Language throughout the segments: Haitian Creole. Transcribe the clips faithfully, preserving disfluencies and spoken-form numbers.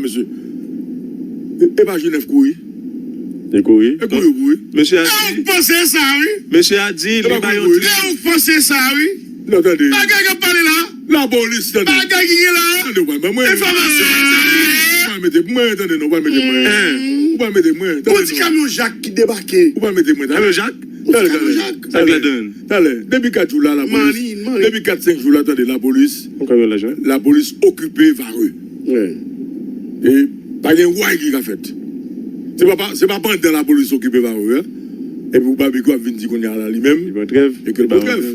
Mesye, e, e pa Jenèf kouri? Li kouri. E kouri yo kouri. Mesye a di. Ou panse sa, wi. Mesye a di, li ba yon. Ou panse sa, wi. Non, tande. Bagay k ap pale la. Lapolis, tande. Bagay ki gen la. Tande, ou pa mwen. Enfòmasyon. Ou pa mete pou mwen, tande, non, ou pa mete pou mwen. Ou pa mete pou mwen, tande, non. Bon, ti kamyon Jak ki debake. Ou pa mete pou mwen, tande. Kamyon Jak? Tande, tande. Talè, depi kat jou la, lapolis, depi kat, senk jou la, tande, lapolis, lapolis okipe Varreux. E pa gen wayy ki ka fèt. Se pa, pa, se pa pandan lapolis okipe Varreux, epi pou Babekyou ap vin di kounye a la li menm, e ke l pran trèv.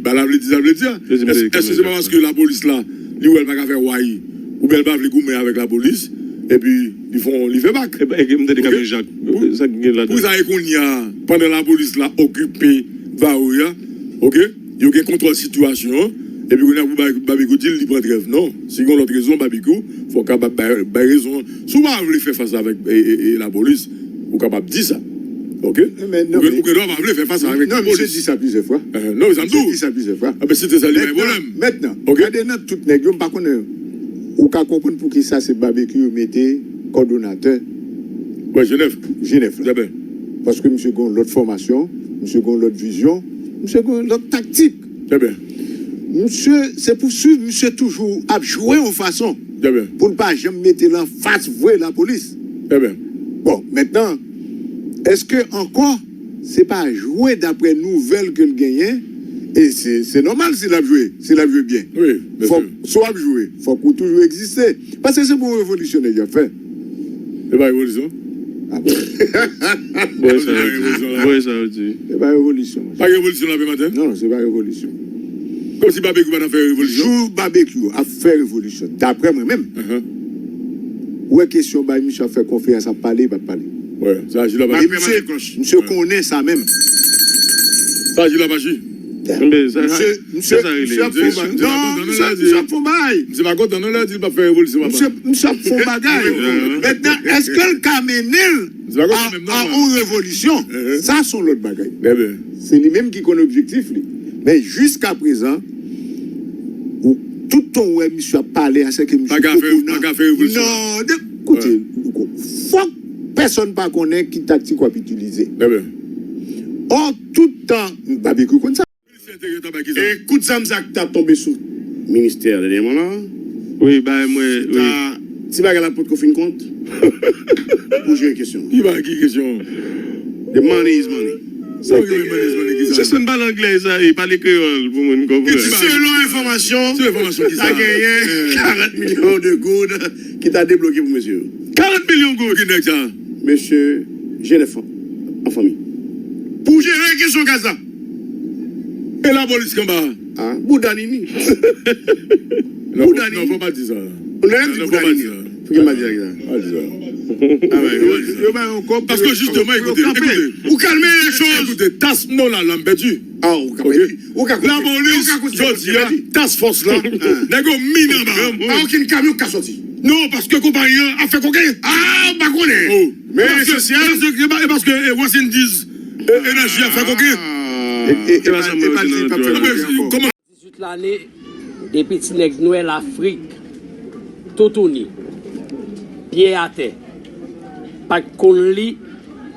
Ba la vle di, sa vle di a. Èske se pa paske lapolis la, li wè l pa ka fè wayy, oubyen l pa vle goumen avèk lapolis, epi li fè, li fè bak? Pou sa e kounye a, pandan lapolis la okipe Varreux a, oke, yo gen kontwòl sitiyasyon an, epi kounye a pou Babekyou di l li pran trèv. Non, si gen lòt rezon, Babekyou, fò w kapab bay, bay rezon an. Si w pa vle fè fas avèk, e, e, e, lapolis, ou kapab di sa. Oke? Ou gen, ou gen dwa pa vle fè fas avèk lapolis. Non, misye di sa plizyè fwa. Non, sa m di w. Misye di sa plizyè fwa. Anben, si te sa, li pa gen pwoblèm. Mentnan, mentnan, gade nan tout nèg yo, m pa konnen. Ou ka konprann poukisa se Babekyou yo mete kòdonatè Jenèf la. Paske misye gen yon lòt fòmasyon, misye gen yon lòt vizyon, misye gen yon lòt taktik. Misye, se pou swiv, misye toujou ap jwe yon fason pou l pa janm mete l anfas vre lapolis. Bon, mentnan, èske ankò se pa jwe daprè nouvèl ke l genyen? E se, se nòmal si l ap jwe, si l ap jwe byen. Fòk, si w ap jwe, fòk ou toujou egziste. Paske se pou yon revolisyonè y ap fè. Se pa revolisyon. Bòy sa yo di. Se pa revolisyon. Pa gen revolisyon la, maten? Non, se pa revolisyon. Kòmsi Babekyou pa t ap fè revolisyon? Jou Babekyou ap fè revolisyon, daprè mwen menm, ou wè kesyon bay misye ap fè konferans, ap pale, pa pale. Sa Jila pa di. Misye konnen sa menm. Sa Jila pa di. Misye, misye, misye ap fè yon bagay. Non, misye, misye ap fè yon bagay. Misye pa kontan, non, lè di l pa fè revolisyon, papa. Misye, misye ap fè yon bagay. Mentnan, èske l ka mennen l a, a yon revolisyon? Sa se yon lòt bagay. Se li menm ki konn objektif li. Men jiskaprezan, ou, tout tan w wè misye ap pale, a se ke misye poko nan. Pa ka fè revolisyon. Non, koute, Louko, fòk pèsonn pa konnen ki taktik w ap itilize. Ò, tout tan, Babekyou konn sa. E kout zam sa k ta tonbe sou ministè a dènyèman la. Wi, bay mwen, wi. Ti bagay la potko fin kont. Pou jere kesyon. Ki bagay, ki kesyon? The money is money. Sa ki money is money, ki sa? Sispann pale anglè sa, e pale kreyòl pou moun konprann. Selon enfòmasyon, sa genyen karant milyon de goud ki ta debloke pou mesye yo. Karant milyon goud? Ki nèg sa? Mesye Jenèf an fanmi. Pou jere kesyon gaz la. E lapolis k anba a? Ah, bouda Nini. Bouda Nini. Non, fò pa di sa. Lè m di bouda Nini. Fò pa di sa. Pou ki m pa di sa? Pa di sa. Yo ba yon kòb. Paske jisteman, ekoute, ekoute. Ou kalme lè choz. Ekoute, tas non la, la m pèdi. Ah, ou ka pèdi. Ou ka konte. Lapolis, jodi a, task force la, nèg yo mine anba. Pa okenn kamyon k ka sòti. Non, paske konpayi an ap fè koken. Ah, ou pa konnen. Men esansyèl. Paske, paske, e paske, e, West Indies, e, Energy ap fè koken. E, e, e pa, e pa di l p ap fè koken ankò. Dizuit lane depi ti nèg nwè Lafrik toutouni, pye atè, pa t konn li,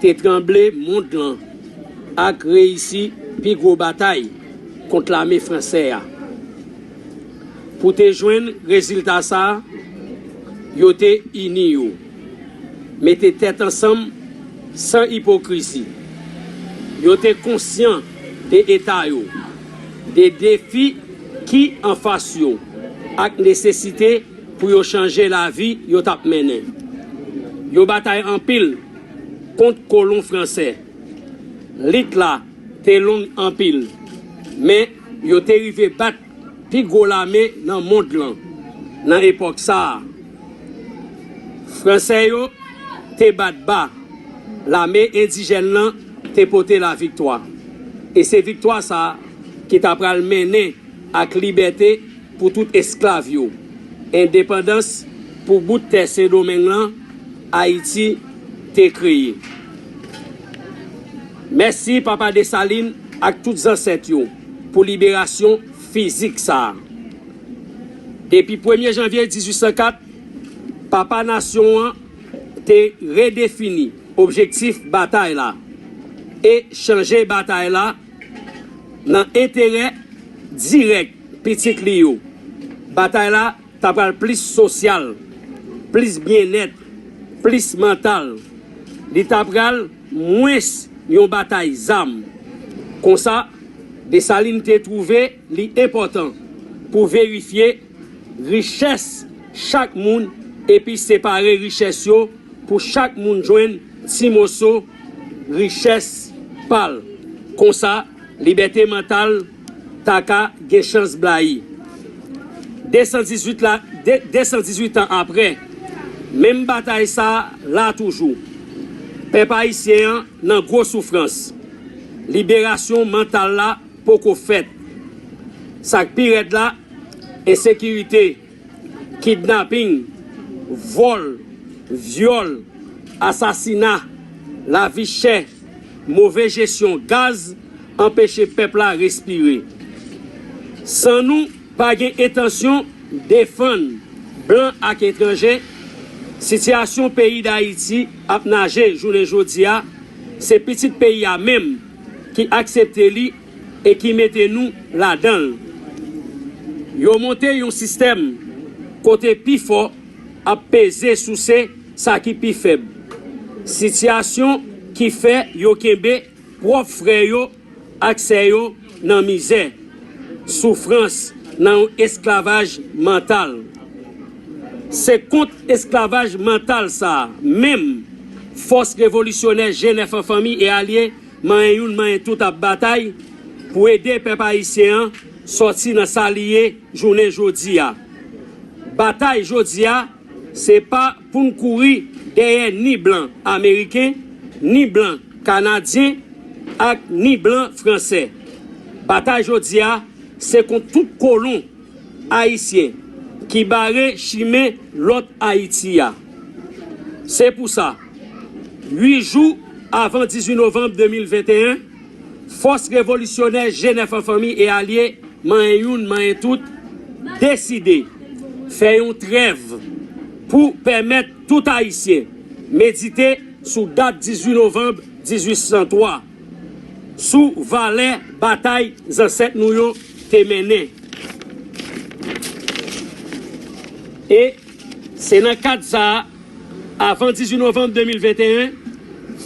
te tranble mond lan ak reyisi pi gwo batay kont lame fransè a. Pou te jwenn rezilta sa a, yo te ini yo, mete tèt ansanm san ipokrizi. Yo te konsyan de eta yo, de defi ki anfas yo, ak nesesite pou yo chanje lavi yo t ap mennen. Yo batay anpil kont kolon fransè. Lit la te long anpil, men yo te rive bat pi gwo lame nan mond lan nan epòk sa a. Fransè yo te bat ba, lame endijèn lan te pote laviktwa. E se viktwa sa a ki ta pral mennen ak libète pou tout esklav yo, endepandans pou bout tè Sendomeng lan, Ayiti te kreye. Mèsi Papa Desalin ak tout zansèt yo pou liberasyon fizik sa a. Depi premye janvye dizuit san kat, Papa nasyon an te redefini objektif batay la e chanje batay la nan enterè dirèk pitit li yo. Batay la ta pral plis sosyal, plis byennèt, plis mantal. Li ta pral mwens yon batay zam. Konsa, Desalin te twouve li enpòtan pou verifye richès chak moun epi separe richès yo pou chak moun jwenn ti moso richès pa l. Konsa, libète mantal ta ka gen chans blayi. Desandizuit la, de, desandizuit an apre, menm batay sa a la toujou. Pèp ayisyen an nan gwo soufrans. Liberasyon mantal la poko fèt. Sa k pi rèd la, ensekirite, kidnaping, vòl, vyòl, asasina, lavi chè, move jesyon gaz anpeche pèp la respire. San nou pa gen entansyon defann blan ak etranje, sitiyasyon peyi Dayiti ap naje jounen jodi a, se pitit peyi a menm ki aksepte li e ki mete nou ladan l. Yo monte yon sistèm kote pi fò ap peze souse sa ki pi fèb. Sitiyasyon ki fè yo kenbe pwòp frè yo ak sè yo nan mizè, soufrans, nan yon esklavaj mantal. Se kont esklavaj mantal sa a menm fòs revolisyonè G nèf an fanmi e alye manyen youn manyen tout ap batay pou ede pèp ayisyen an sòti nan sa li ye jounen jodi a. Batay jodi a, se pa pou n kouri dèyè ni blan ameriken, ni blan kanadyen, ak ni blan fransè. Batay jodi a, se kont tout kolon ayisyen ki bare chimen lòt Ayiti a. Se pou sa, uit jou avan dizuit novanm de mil venteyen, fòs revolisyonè G nèf an fanmi e alye, manyen youn, manyen tout, deside fè yon trèv pou pèmèt tout Ayisyen medite sou dat dizuit novanm dizuit san twa, sou valè batay zansèt nou yo te mennen. E se nan kad sa a, avan dizuit novanm de mil venteyen,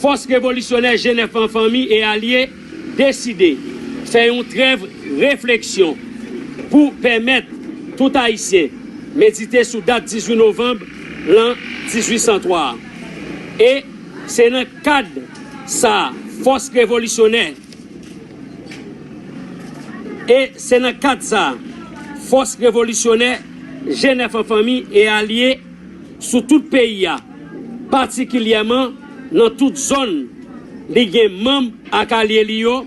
fòs revolisyonè G nèf an fanmi e alye deside fè yon trèv refleksyon pou pèmèt tout Ayisyen medite sou dat dizuit novanm lan dizuit san twa a. E se nan kad sa a, fòs revolisyonè E se nan kad sa a, fòs revolisyonè G nèf an fanmi e alye sou tout peyi a, patikilyèman nan tout zòn li gen manm ak alye li yo,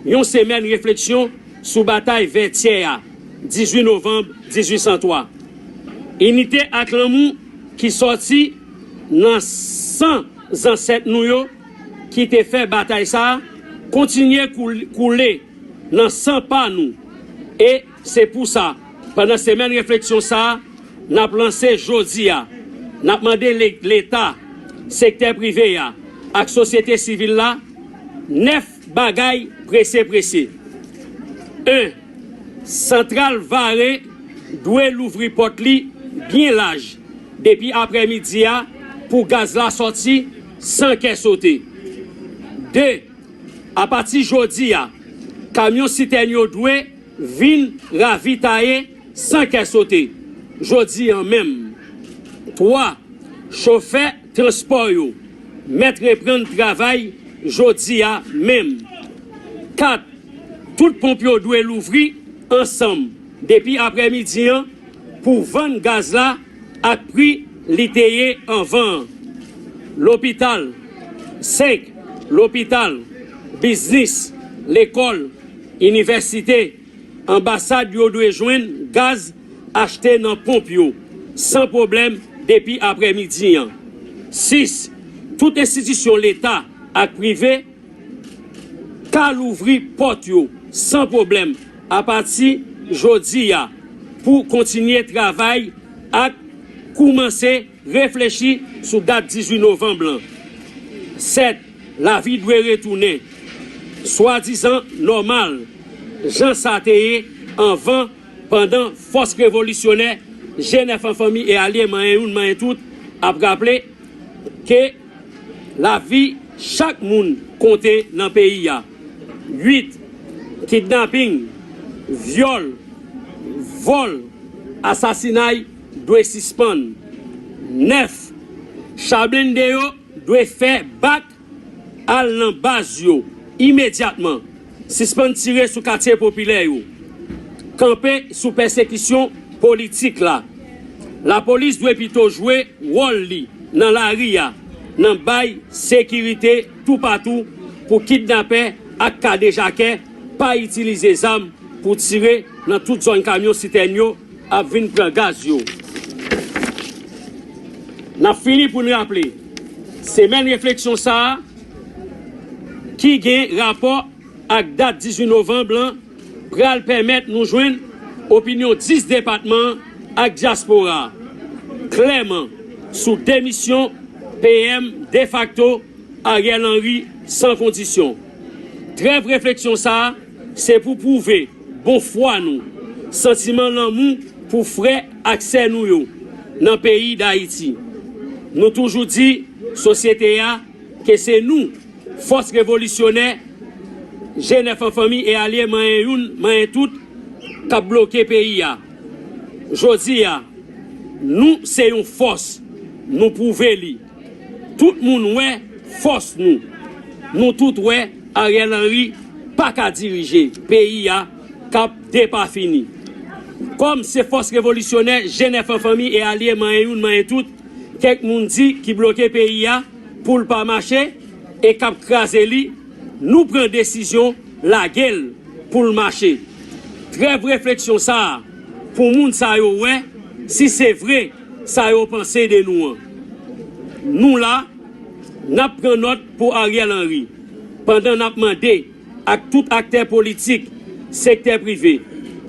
yon semèn refleksyon sou batay Vètyè a, dizuit novanm dizuit san twa. Inite ak lanmou ki sòti nan san zansèt nou yo ki te fè batay sa a kontinye koul-, koule nan san pa nou. E se pou sa, pandan semèn refleksyon sa a, n ap lanse jodi a, n ap mande le-, Leta, sektè prive a ak sosyete sivil la nèf bagay prese prese. En, Santral Vare dwe louvri pòt li byen laj depi aprèmidi a pou gaz la sòti san kè sote. De, apati jodi a, kamyon sitèn yo dwe vin ravitaye san kè sote jodi a menm. Twa, chofè transpò yo mèt reprann travay jodi a menm. Kat, tout ponp yo dwe louvri ansanm depi aprèmidi an pou vann gaz la ak pri li te ye anvan an. Lopital, senk, lopital, biznis, lekòl, inivèsite, anbasad yo dwe jwenn gaz achte nan ponp yo san pwoblèm depi aprèmidi an. Sis, tout enstitisyon Leta ak prive ka louvri pòt yo san pwoblèm apati jodi a pou kontinye travay ak koumanse reflechi sou dat dizuit novanm lan. Sèt, lavi dwe retounen swadizan nòmal, jan sa te ye anvan, pandan fòs revolisyonè G nèf an fanmi e alye manyen youn manyen tout ap raple ke lavi chak moun konte nan peyi a. Uit, kidnaping, vyòl, vòl, asasinay dwe sispann. Nèf, cha blende yo dwe fè bak al nan baz yo imedyatman. Sispann tire sou katye popilè yo. Kanpe sou pèsekisyon politik la. Lapolis dwe pito jwe wòl li nan lari a, nan bay sekirite toupatou pou kidnapè ak kadejakè pa itilize zam pou tire nan tout zòn kamyon sitèn yo ap vin pran gaz yo. N ap fini pou n raple, semèn refleksyon sa a ki gen rapò ak dat dizuit novanm lan pral pèmèt nou jwenn opinyon dis depatman ak dyaspora a klèman sou demisyon P M defakto Ariel Henry san kondisyon. Trèv refleksyon sa a se pou pwouve bon fwa nou, santiman lanmou pou frè ak sè nou yo nan peyi Dayiti. Nou toujou di sosyete a ke se nou, fòs revolisyonè, G nèf an fanmi e alye manyen youn, manyen tout, k ap bloke peyi a. Jodi a, nou se yon fòs, nou pwouve li. Tout moun wè fòs nou. Nou tout wè Ariel Henry pa ka dirije peyi a k ap depafini. Kòm se fòs revolisyonè G nèf an fanmi e alye manyen youn manyen tout, kèk moun di ki bloke peyi a pou l pa mache e k ap kraze li, nou pran desizyon lage l pou l mache. Trèv refleksyon sa a pou moun sa yo wè si se vre sa yo panse de nou an. Nou la, n ap pran nòt pou Ariel Henry, pandan n ap mande ak tout aktè politik, sektè prive,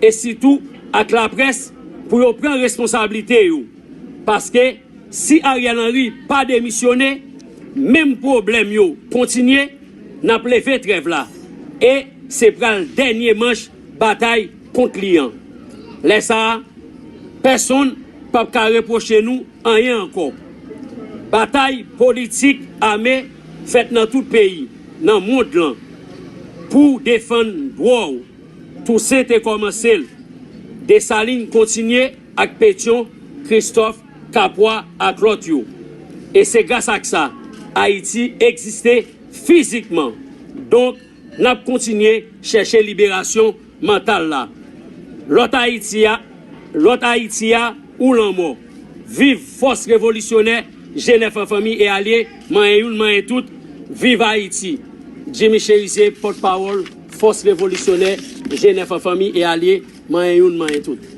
e sitou ak laprès pou yo pran responsablite yo. Paske si Ariel Henry pa demisyone, menm pwoblèm yo kontinye, n ap leve trèv la. E se pral dènye manch batay kont li an. Lè sa a, pèsonn p ap ka repwoche nou anyen ankò. Batay politik ame fèt nan tout peyi, nan mond lan, pou defann dwa w. Tousen te kòmanse l. Desalin kontinye ak Petyon, Kristòf, Kapwa ak lòt yo. E se gras ak sa, Ayiti egziste fizikman. Donk, n ap kontinye chèche liberasyon mantal la. Lòt Ayiti a, lòt Ayiti a ou lanmò. Viv fòs revolisyonè G nèf an fanmi e alye, manyen youn, manyen tout. Viv Ayiti! Jimmy Cherizier, pòtpawòl fòs revolisyonè G nèf an fanmi e alye, manyen youn, manyen tout.